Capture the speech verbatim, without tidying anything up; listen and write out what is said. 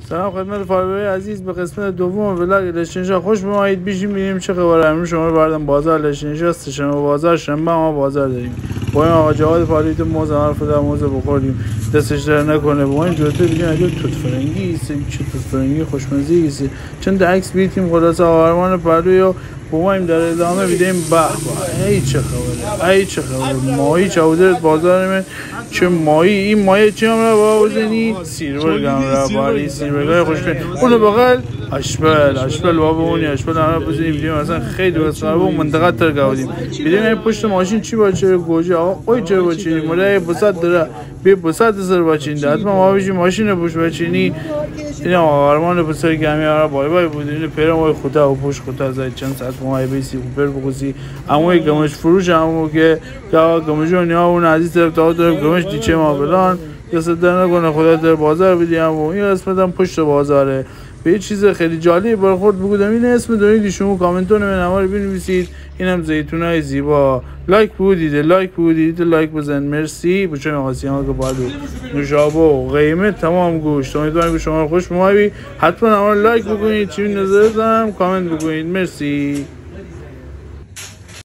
سلام خدمت فالوورای عزیز، به قسمت دوم ولاگ لشت‌نشا خوش بمایید. بیشیم بینیم چه خبره. امروز شما رو بردم بازار لشت‌نشا، سه‌شنبه بازار، شنبه ما بازار داریم. با این آقا جواد پالویی تو موز حرف در موز بخوردیم، دستش در نکنه. با این دوتا بیدیم اگه توت فرنگی ایسه، چه توت فرنگی خوشمزه ایسه. چند عکس بیتیم، خلاصه آقا آرمان پالویی بومایم در ادامه بیدیم. به به، ای چه خبره، ای چه خبره. ماهی چاودرت بازار من، چه ماهی؟ این ماهی چی همراه با بزنی؟ سیلور همراه باری، سیلورگای خوشمزه. اونو بغل اشپل، اشپل با بمونی، اشپل همراه بزنی. بیدیم اصلا خیلی وسط با منطقه تر گاودیم. بیدیم این پشت ماشین چی باشه؟ گوجه. آقا اوی چرا باشه؟ مره بساط دره. بی بساط سر بچین ده. حتما ما بیشی ماشین پوش بچینی. اینا آرمان پسر گمی آرا بای بای بود. اینو پیرم وای خوتا و پوش خوتا زای چند ساعت ما بیسی خوپر بخوسی. اما یک گمش فروش همو که، که آقا گمشو نیا اون عزیز طرف تا طرف گمش دیچه ما فلان. دست در نکنه، خدا در بازار بیدی. همو این قسمت هم پشت بازاره. به یه چیز خیلی جالبی برخورد بوکودم. این اسم دونیدی شما کامنتون من همه رو بنویسید. اینم زیتونای زیبا. لایک بودید، لایک بودید، لایک بزن. مرسی. بچه آسیان که بعدو نوشابه و قیمه تمام گوشت. امیدوارم که شما رو خوش بمایه. حتما همه رو لایک بکنید. چی نظرتم کامنت بکنید. مرسی.